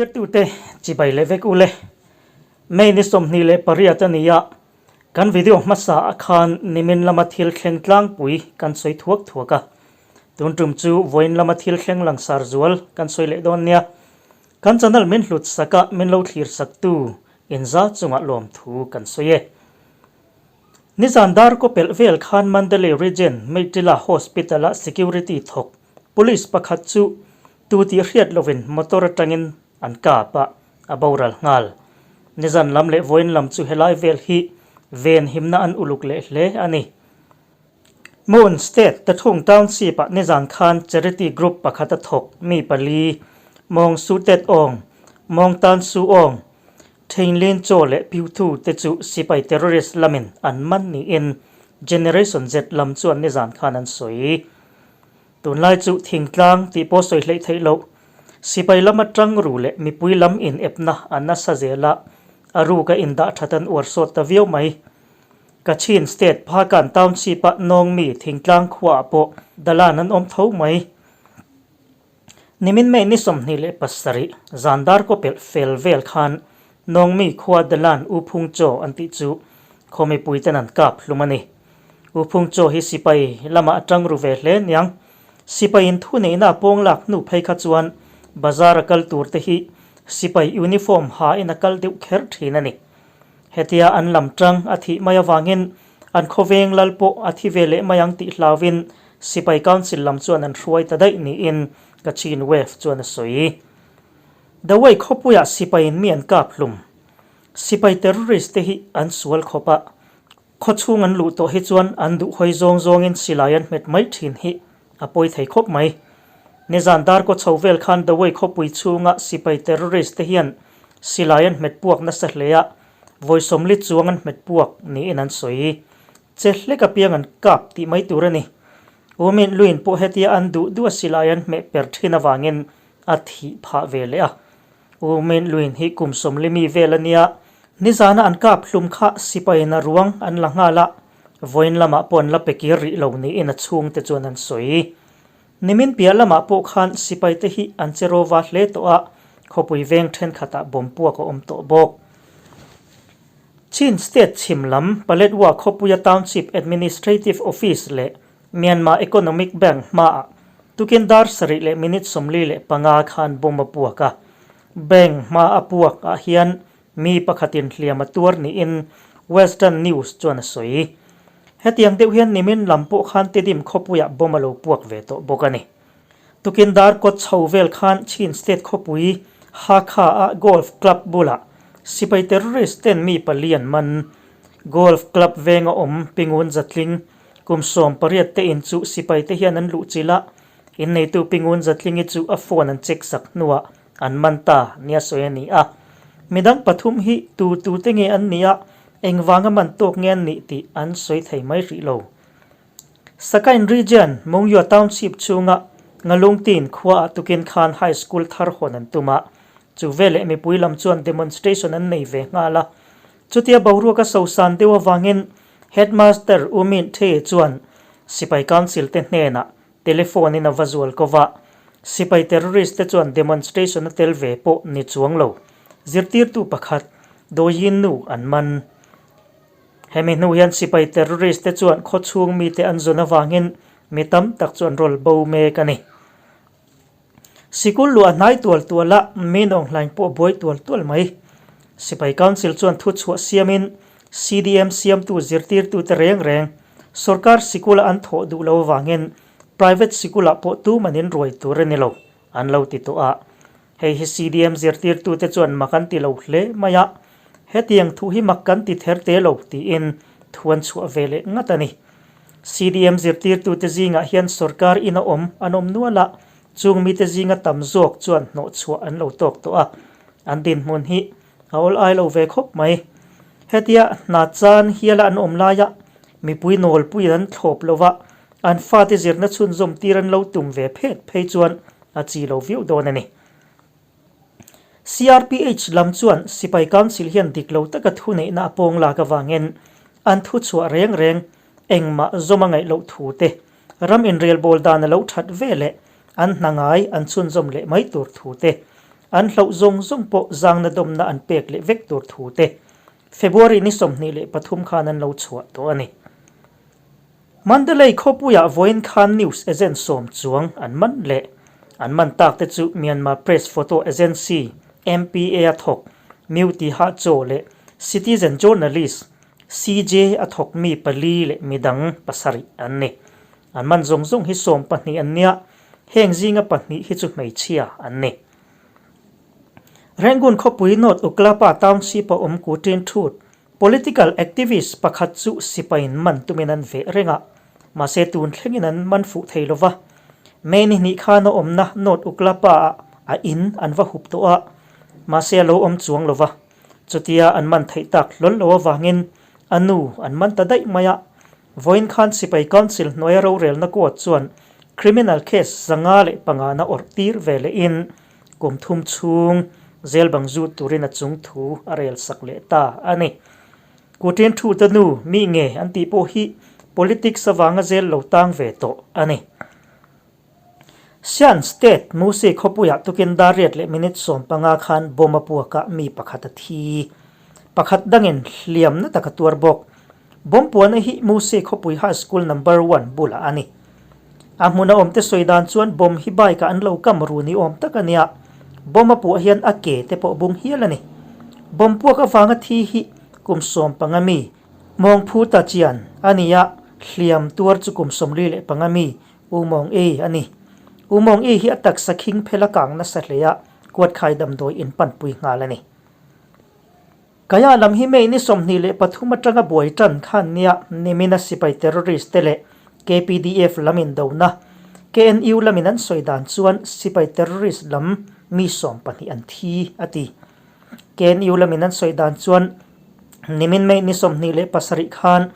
Thlirtute chibai leh vek ule. May ni 28 a ni a, kan video hmasa ah khan nimin lama thil thleng tlangpui kan sawi thuak thuak a. Tun tum chu vawiin lama thil thleng langsar zual kan sawi leh dawn nia. Kan channel min hlut sak a, min lo thlir sak tu inza chungah lawmthu kan sawi e. Nizan dar kaw pelh vel khan Mandalay Region Meiṭila Hospital-a security thawk police pakhat chu tu tih hriat lovin motor atangin an kap a, a boral nghal. Nizan lam leh vawiin lam chu helai vel hi ven himna an uluk leh hle a ni. Moon State Tathung Township-ah nizan khan charity group pakhat a thawk mi pali, Mawng Su Tet Aung, Mawng Tan Su Aung, Thein Lin Chaw leh Pyu Thu te chu sipai terrorist lamin an man niin Generation Z lam chuan nizan khan an sawi. Tunlai chu thingtlang tih pawh sawi hleih theih loh, sipai lama tang ru leh mipui lam inepna a nasa zel a, a ruka indah that an uar sawt ta viau mai. Kachin State Phakan Township-a Nawngmi thingtlang khuaah pawh dalan an awm tho mai. Nimin May ni 27 zan dar kaw pelh fel vel khan Nawngmi khua dalan U Phung Chaw an tih chu khaw mipuiten an kap hlum a ni. U Phung Chaw hi sipai lamah a tang ru ve hle niang. Sipaiin thuneihna a pawng lak hnu phei kha chuan bazar a kal tur te hi sipai uniform hain a kal deuh kher thin a ni. Hetia an lam tang a thih mai avangin an khawveng lal pawh a thi ve leh mai ang tih hlauvin Sipai Council lam chuan an hruai ta daih niin Kachin Wave chuan a sawi. Dawei khawpuiah sipaiin mi an kap hlum. Sipai terrorist te hi an sual khawp a, khawchhung an luh tawh hi chuan an duh hawi zawng zawngin silai an hmet mai thin hi a pawi thei khawp mai. Nizan darkaw chho vel khan Dawei khawpui chhunga sipai terrorist te hian silai an hmet puak nasa hle a, vawi sawmli chuang an hmet puak niin an sawi. Che hlek apiang an kap tih mai tur a ni. U Min Luin pawh hetia an duh duh a silai an hmeh per thin avangin a thih phah ve leh a. U Min Luin hi kum 40 mi vel a nia, nizana an kap hlum kha sipaiin a ruang an la nghal a, vawiin lamah pawh an la pe kir rih lo niin a chhungte chuan an sawi. Nimin piah lamah pawh khan sipaite hi an che rawva hle tawh a, khawpui veng thenkhatah bawm puak a awm tawh bawk. Chin State chhim lam Paletwa khawpuia Township Administrative Office leh Myanmar Economic Bank hmaah tukin dar sarih leh minute 45 khan bomb a puak a. Bank hma a puak ah hian mi pakhatin hliam a tuar niin Western News chuan a sawi. Hetiang deuh hian nimin lam pawh khan Tedim khawpuiah bomb a lo puak ve tawh bawk a ni. Tukin dar kawt chho vel khan Chin State khawpui Hakha-a Golf Club bulah sipai terrorist ten mi pali an man. Golf Club venga awm Pingun Zatling kum 18 te in chu sipai te hian an luh chilh a, inneitu Pingun Zatlingi chu a phone an check sak hnuah an man ta nia sawi a ni a. Midang pathum hi tu tu te nge an nih a, engvanga man tawk nge an nih tih an sawi thei mai hrih lo. Sakain Region, Mongyua Township chhunga Ngalungtin khuaah tukin khan High School thar hawn an tum a, chu veleh mipui lam chuan demonstration an nei ve nghal a. Chutia boruak a sosan deuh avangin Headmaster U Min Htee chuan Sipai Council te hnenah telephone in a va zual ko va, sipai terrorist te chuan demonstration a tel ve pawh ni chuang lo, zirtirtu pakhat Dawiyin nu an man. Hemi hnu hian sipai terrorist te chuan khawchhung mite an zawn avangin mi tam tak chu an rawl bo mek a ni. Sikul luah hnai tual tual a, mi nawnghlain pawh a buai tual tual mai. Sipai Council chuan thuchhuah siamin CDM siamtu zirtirtute reng reng sorkar sikula an thawh duh lo avangin private sikulah pawh tuman in ruai tur a ni lo an lo ti tawh a. Hei hi CDM zirtirtute chuan mak an ti lo hle mai a, hetiang thu hi mak kan ti ther te lo tiin thu an chhuah ve leh ngat a ni. CDM zirtirtute zingah hian sorkar ina awm an awm nual a, chung mite zinga tam zawk chuan hnawhchhuah an lo tawk tawh a, an dinhmun hi a awl ai lo ve khawp mai. Hetia hna chan hiala an awm laia mipui nawlpuiin an thlawp lo va, an fate zirna chhunzawm tir an lo tum ve phet phei chuan a chi lo viau dawn a ni. CRPH lam chuan Sipai Council hian dik lo taka thuneihna a pawng lak avangin an thuchhuah reng reng engmah zawm a ngaih loh thu te, ram inrelbawl dan a lo that ve leh an hna ngai an chhunzawm leh mai tur thu te. An hloh zawng zawng pawh zangna dawmna an pek leh vek tur thu te February ni 23 khan an lo chhuah tawh a ni. Mandalay khawpuiah vawiin khan news agent sawm chuang an man leh an man tak te chu Myanmar Press Photo Agency, MPA, a thawk Myu Tiha Chaw leh Citizen Journalist, CJ, a thawk mi pali leh midang pasarih an ni. An man zawng zawng hi 12 an nia, heng zinga pahnih hi chu hmeichhia an ni. Rangoon khawpui North Uklapa Township a awm Kutin Thut Political activist pakhat chu sipaiin man tumin an veh reng a, mahse tun thlengin an man fuh thei lo va. May ni hnih khan a awmna North Uklapa-ah a in an va hup tawh a, mahse a lo awm chuang lo va. Chutia an man theih tak hlawl lo avangin a nu an man ta daih mai a. Vawiin khan Sipai Council hnuaia rorelna court chuan criminal case 505 na awrh tir ve lehin Kum thum chhung zel bang zut turin a chung thu a rel sak leh ta a ni. Kutin thu te nu mi nge an tih pawh hi politics avanga zel lo tang ve tawh a ni. Shan State Musi khawpuiah tukin dar riat leh minute 15 khan bomb a puakah mi pakhat a thi. Pakhat dangin hliamna tak a tuar bawk. Bomb puahna hi Musi khawpui High School Number One bulah a ni. A hmuna awmte sawi dan chuan bomb hi bike ah an lo kam ru ni awm tak a nia. Bomb a puah hian a ke te pawh bung hial a ni. Bomb puak avanga thi hi kum 15 mi Mawng Phu Ta Chian a ni a, hliam tuar chu kum 45 mi U Mawng Ei a ni. U Mawng Ei hi a taksa khing phel a kang nasa hle a, kuatkhai damdawi in panpui nghal a ni. Kaya lam hi May ni 23 atanga buai tan khan nia nimina sipai terrorist te leh KPDF lam indona, KNU lamin an sawi dan chuan sipai terrorist lam mi 12 an thi a ti. KNU lamin an sawi dan chuan nimin May ni 27 khan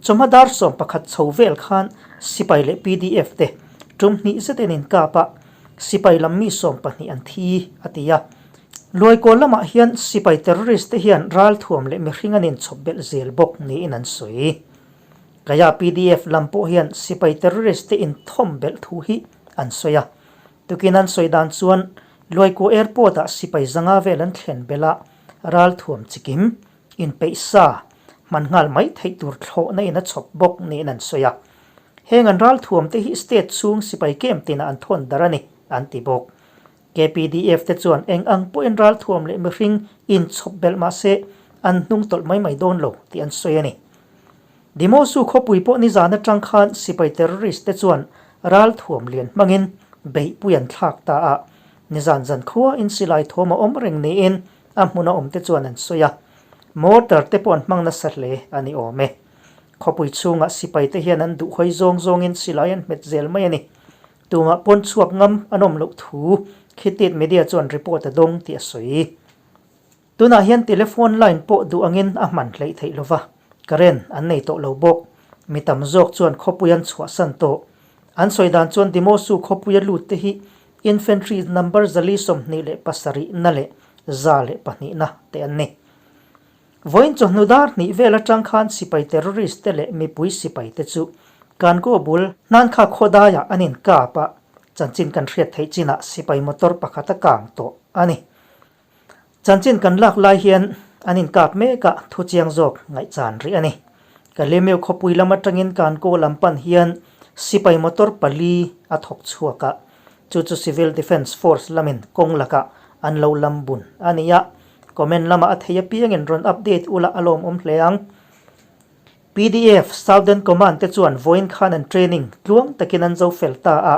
chawhma dar 11 chho vel khan sipai leh PDF te tum hnih zet in inkap a, sipai lam mi 12 an thi a ti a. Luaikawl lamah hian sipai terrorist te hian ralthuam leh mihring an inchhawp belh zel bawk niin an sawi. Kaya PDF lam pawh hian sipai terrorist te inthawm belh thu hi an sawi a. Tukin an sawi dan chuan Luaikaw Airport ah sipai zanga vel an thlen belh a, ralthuam chikim, inpeih sa, hman nghal mai theih tur thlawhna in a chhawp bawk niin an sawi a. Heng an ralthuam te hi state chhung sipai camp tinah an thawn dar a ni, an ti bawk. KPDF te chuan eng ang pawhin ralthuam leh mihring inchhawp belh mah se an hnung tawlh mai mai dawn lo tih an sawi a ni. Dimosu khawpui pawh nizan atang khan sipai terrorist te chuan ralthuam lian hmangin beihpui an thlak ta a, nizan zan khua in silai thawm a awm reng niin a hmuna awm te chuan an sawi a, mortar te pawh an hmang nasa hle a ni awm e. Khawpui chhungah sipai te hian an duhhawi zawng zawngin silai an hmet zel mai a ni. Tumah pawn chhuak ngam an awm loh thu Khitit Media chuan report a dawng tih a sawi. Tunah hian telephone line pawh duh angin a hman hleih theih lova, current an nei tawh lo bawk. Mi tam zawk chuan khawpui an chhuahsan tawh. An sawi dan chuan Dimosu khawpuia lut te hi infantry number 427 na leh 102 na te an ni. Vawiin chawhnu dar hnih vel atang khan sipai terrorist te leh mipui sipai te chu Kankaw bul Hnankha khawdaiah an inkap a, chanchin kan hriat theih chinah sipai motor pakhat a kang tawh a ni. Chanchin kan lak lai hian an inkap mek a, thu chiang zawk ngaihchan rih a ni. Kalemeu khawpui lam atangin Kankaw lam pan hian sipai motor pali a thawk chhuak a, chu chu Civil Defence Force lamin kawng lakah an lo lam bun a ni a. Comment lamah a thei apiangin rawn update ula a lawmawm hle ang. Pdf Southern Command te chuan vawiin khan an training tluang takin an zo fel ta a,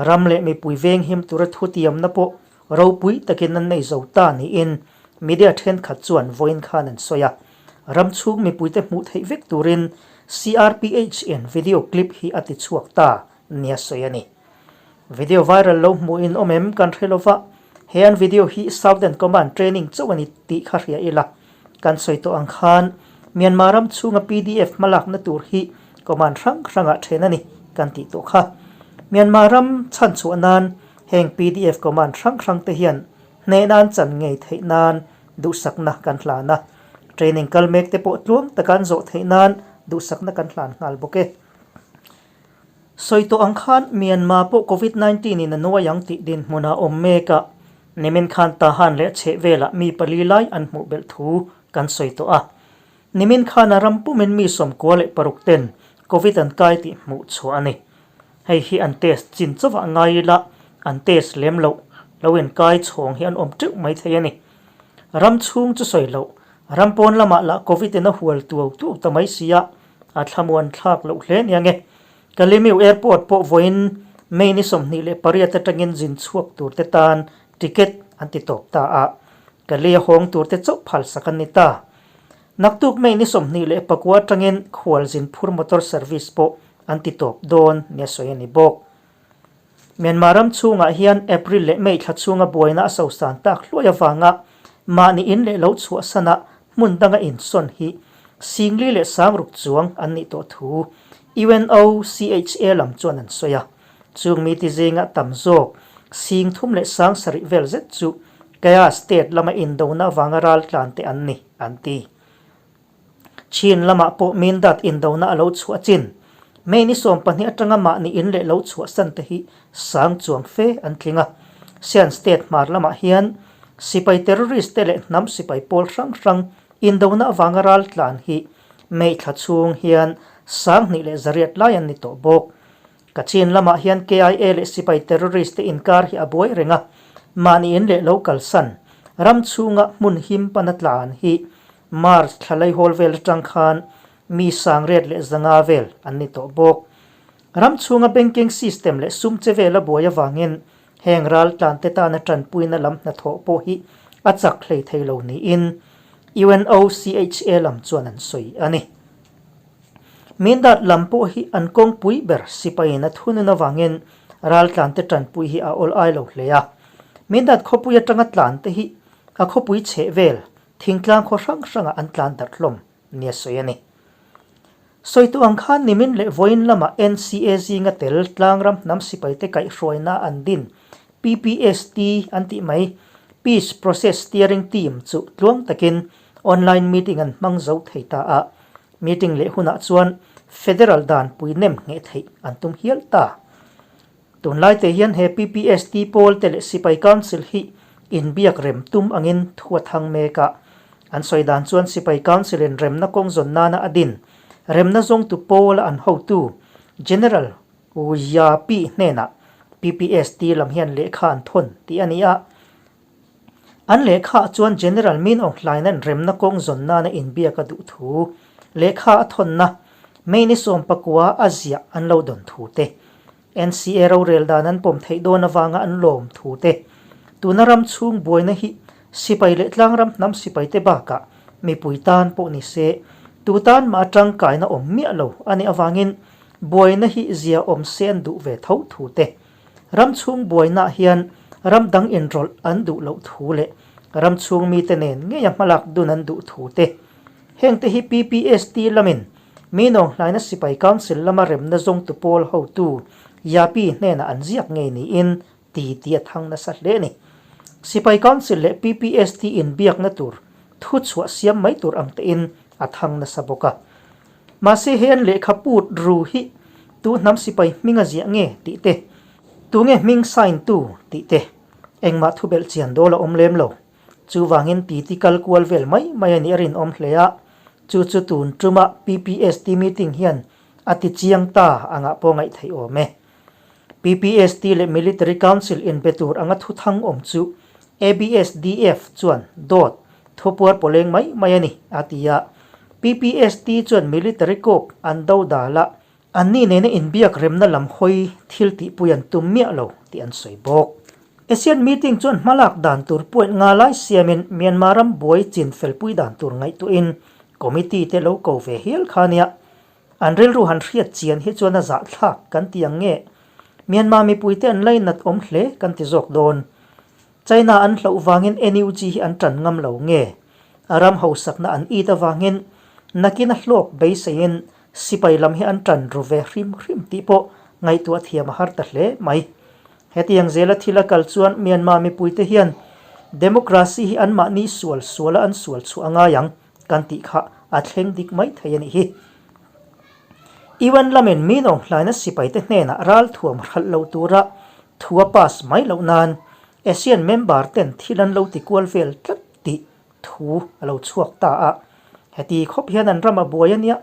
ram leh mipui veng him tura thutiamna pawh ropui takin an nei zo ta niin media thenkhat chuan vawiin khan an sawi a. Ram chhung mipuite hmuh theih vek turin CRPH in video clip hi a tichhuak ta nia sawi a ni. Video viral lo hmuh in awm em kan hre lova, he an video hi Southern Command training chauh a ni tih kha hria ila. Kan sawi tawh ang khan Myanmar ram chhunga pdf hmalakna tur hi command hrang hrangah then a ni kan tih tawh kha. Myanmar ram chhanchhuah nan heng pdf command hrang hrang te hian hnehna an chan ngei theih nan duhsakna kan hlan a. Training kal mek te pawh tluang taka an zawh theih nan duhsakna kan hlan nghal bawk e. Sawi tawh ang khan Myanmar pawh Covid 19 in a nuai ang tih dinhmun a awm mek a. Nimin khan Tahan leh a chhehvelah mi pali lai an hmuh belh thu kan sawi tawh a. Nimin khan a ram pumin mi 96 ten Covid an kai tih hmuh chhuah a ni. Hei hi an test chin chauhah ngai ila an test lem loh, lo inkai chhawng hi an awm teuh mai thei a ni. Ram chhung chu sawi loh, ram pawn lamah lah Covid in a hual tuau tuau ta mai si a, a thlamuan thlak loh hle nia nge. Kalimiu Airport pawh vawiin May ni 28 atangin zin chhuak tur te tan ticket an ti tawp ta a, Kali a hawng tur te chauh phalsak an ni ta. Naktuk May ni 29 atangin khualzin phur motor service pawh an ti tawp dawn nia sawi a ni bawk. Myanmar ram chhungah hian April leh May thla chhunga buaina a sosan tak hluai avanga mahni in leh lo chhuahsana hmun danga insawn hi Singli leh Sangruk chuang an nih tawh thu UNOCHA lam chuan an sawi a. Chung mite zinga tam zawk Sing thum leh sang sarih vel zet chu Kaya state lama indona avanga raltlan te an ni, an ti. Chin lamah pawh Mindat indona a lo chhuah chin. May ni 12 atanga mahni in leh lo chhuahsan te hi sang chuang fe an tling a. Shan State hmar lamah hian sipai terrorist te leh hnam sipai pawl hrang hrang indona avanga ral tlan hi May thla chhung hian 2100 lai an ni tawh bawk. Kachin lamah hian KIA leh sipai terrorist te inkar hi a buai reng a, mahni in leh lo kalsan ram chhunga hmun him pana tlan hi March thla laihawl vel atang khan mi 1500 vel an ni tawh bawk. Ram chhunga banking system leh sum che vel a buai avangin heng ral tlan te tana tanpuina lam hnathawh pawh hi a chak hlei thei lo niin UNOCHA lam chuan an sawi a ni. Mindat lam pawh hi an kawngpui ber sipaiin a thunun avangin raltlante tanpui hi a awl ai lo hle a. Mindat khawpui atanga tlante hi a khawpui chheh vel thingtlang khaw hrang hrangah an tlan darh hlawm nia sawi a ni. Sawitu ang khan nimin leh vawiin lama NCA zinga tel tlangram hnam sipaite kaihhruaina an din PPST an tih mai Peace Process Steering Team chu tluang takin online meeting an hmang zo thei ta a. Meeting leh hunah chuan Federal danpui nem ngheh theih an tum hial ta. Tunlai te hian he PPST pawl te leh Sipai Council hi inbiak rem tum angin thu a thang mek a. An sawi dan chuan Sipai Council in remna kawng zawn nana a din remna zawngtu pawla an hotu General Wu Yapi hnenah PPST lam hian lehkha an thawn tih a ni a. An lehkhaah chuan General Min Aung Hlaina'n remna kawng zawn nana inbiak a duh thu, lehkha a thawnna, May ni 19 a ziah an lo dawn thu te, NCA rorel dan an pawm theih dawn avanga an lawm thu te, tuna ram chhung buaina hi sipai leh tlangram hnam sipaite bakah mipui tan pawh ni se, tu tan mah tangkaina awm miah lo a nih avangin buaina hi zia awm se an duh ve tho thu te. Ram chhung buainaah hian ram dang inrawlh an duh loh thu leh ram chhung mite nen ngeia hmalak dun an duh thu te. Hengte hi PPST lamin mi nawnghlaina sipai council lama remna zawngtu pawl hotu Yapi hnenah an ziak ngei niin ti tih a thang nasa hle a ni. Sipai council leh PPST inbiakna tur thu chhuah siam mai tur ang tein a thang nasa bawk a. Mahse he an lehkha put ru hi tu hnam sipai hming a ziah nge tih te, tu nge hming sign tu tih te, engmah thu belh chian dawl a awm lem lo. Chuvangin titi kal kual vel mai mai a nih a rinawm hle a, chu chu tun tuma PPST meeting hian a ti chiang ta angah pawh ngaih theih awm e. PPST leh Military Council inbe tur anga thuthang awm chu ABSDF chuan dawt thupuar pawleng mai mai a ni, a ti a. PPST chuan Military Corps an do dal a, anni nena inbiak remna lam hawi thil tihpui an tum miah lo tih an sawi bawk. ASEAN meeting chuan hmalak dan tur point nga lai siamin Myanmar ram buai chin felpui dan tur ngaihtuahin committee te lo ko ve hial kha nia. An rilru han hriat chian hi chuan a zahthlak kan ti ang nge? Myanmar mipuite an lainat awm hle kan ti zawk dawn. China an hloh vangin NUG hi an tan ngam lo nge? A ram hausakna an it avangin nakin a hlawk beiseiin sipai lam hi an tan ru ve hrim hrim tih pawh ngaihtuah thiam a har ta hle mai. Hetiang zela thil a kal chuan Myanmar mipuite hian democracy hi anmahni sual suala an sual chhuah a ngai ang. Kan tih kha a thleng dik mai thei a nih hi. UN lamin mi nawmhlaina sipaite hnenah ralthuam hralh lo tura thu a pass mai loh nan ASEAN member ten thil an lo ti kual vel tlat tih thu a lo chhuak ta a. Heti khawp hian an ram a buai a nia,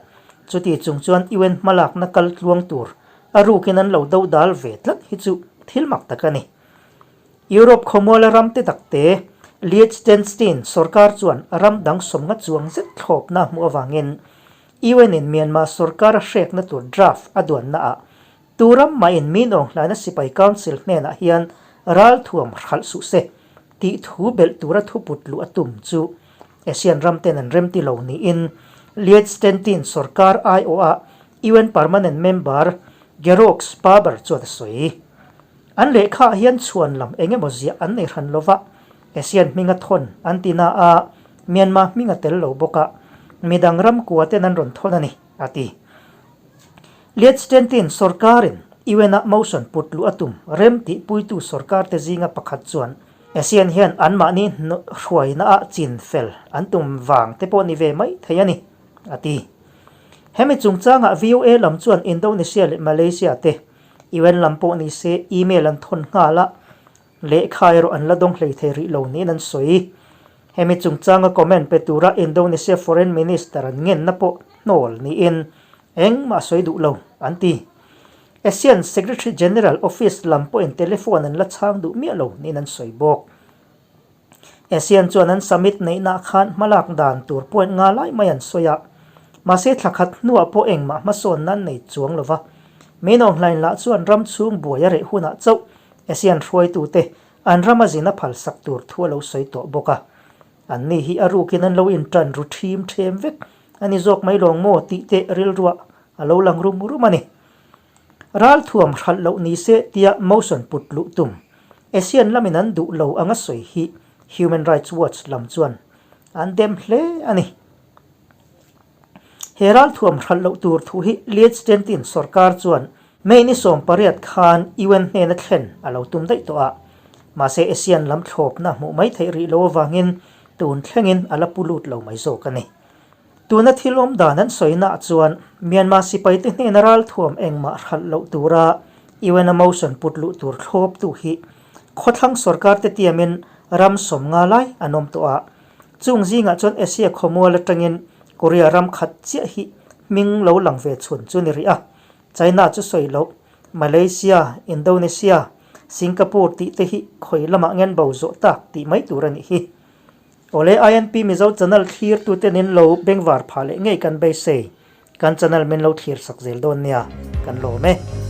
chuti chung chuan UN hmalakna kal tluang tur a rukin an lo do dal ve tlat hi chu thil mak tak a ni. Europe khawmuala ram te takte Liechtenstein sorkar chuan ram dang sawmnga chuang zet thlawpna a hmuh avangin UN in Myanmar sorkar a hrekna tur draft a duanna ah tu ram mahin min awnghlaina sipai council hnenah hian ralthuam hralh suh se tih thu belh tura thu put luh a tum chu ASEAN ram ten an remti lo niin Liechtenstein sorkar aiawha UN permanent member Georg Sperber chuan a sawi. An lehkhaah hian chhuan lam eng emaw ziah an nei hran lova, ASEAN hminga thawn an ti na a, Myanmar hming a tel lo bawk a, midang ram kua ten an rawn thawn a ni, a ti. Liechtenstein sorkarin UN-ah motion put luh a tum rem tihpuitu sorkar te zinga pakhat chuan ASEAN hian anmahni hruainaah chin fel an tum vang te pawh ni ve mai thei a ni, a ti. Hemi chungchangah VOA lam chuan Indonesia leh Malaysia te UN lam pawh ni se email an thawn nghal a, lehkha erawh an la dawng hlei thei rih lo niin an sawi. Hemi chungchanga comment pe tura Indonesia Foreign Minister an ngenna pawh hnawl niin engmah a sawi duh lo, an ti. ASEAN Secretary General Office lam pawhin telephone an la chhang duh miah lo niin an sawi bawk. ASEAN chuan an summit neihnaah khan hmalak dan tur point nga lai mai an sawi a, mahse thla khat hnuah pawh engmah hmasawnna an nei chuang lo va. Main Online lah chuan ram chhung buai a reh hunah chauh ASEAN hruaitute an rama zin a phalsak tur thu a lo sawi tawh bawk a. Anni hi a rukin an lo intan ru ṭhim ṭhem vek a ni zawk mai lawng maw tih teh rilruah a lo lang rum rum a ni. Ralthuam hralh loh ni se tia motion put luh tum ASEAN lamin an duh lo anga sawi hi Human Rights Watch lam chuan an dem hle a ni. He ralthuam hralh loh tur thu hi Liechtenstein sorkar chuan May ni 18 khan UN hnena thlen a lo tum daih tawh a, mahse ASEAN lam thlawpna hmuh mai theih rih lo avangin tun thlengin a la pu lut lo mai zawk a ni. Tuna thil awm dan an sawi naah chuan Myanmar sipaite hnena ralthuam engmah hralh loh tura UN-a motion put luh tur thlawptu hi khawthlang sorkar te tiamin ram 50 lai an awm tawh a. Chung zingah chuan Asia khawmual atangin Korea ram khat chiah hi hming lo lang ve chhun chu ni rih a. China chu sawi loh, Malaysia, Indonesia, Singapore tih te hi khawi lamah ngen bo zawh tak tih mai tur a nih hi. Awle INP Mizo channel thlir tute nin lo bengvar phah leh ngei kan beisei. Kan channel min lo thlir sak zel dawn nia, kan lawm e.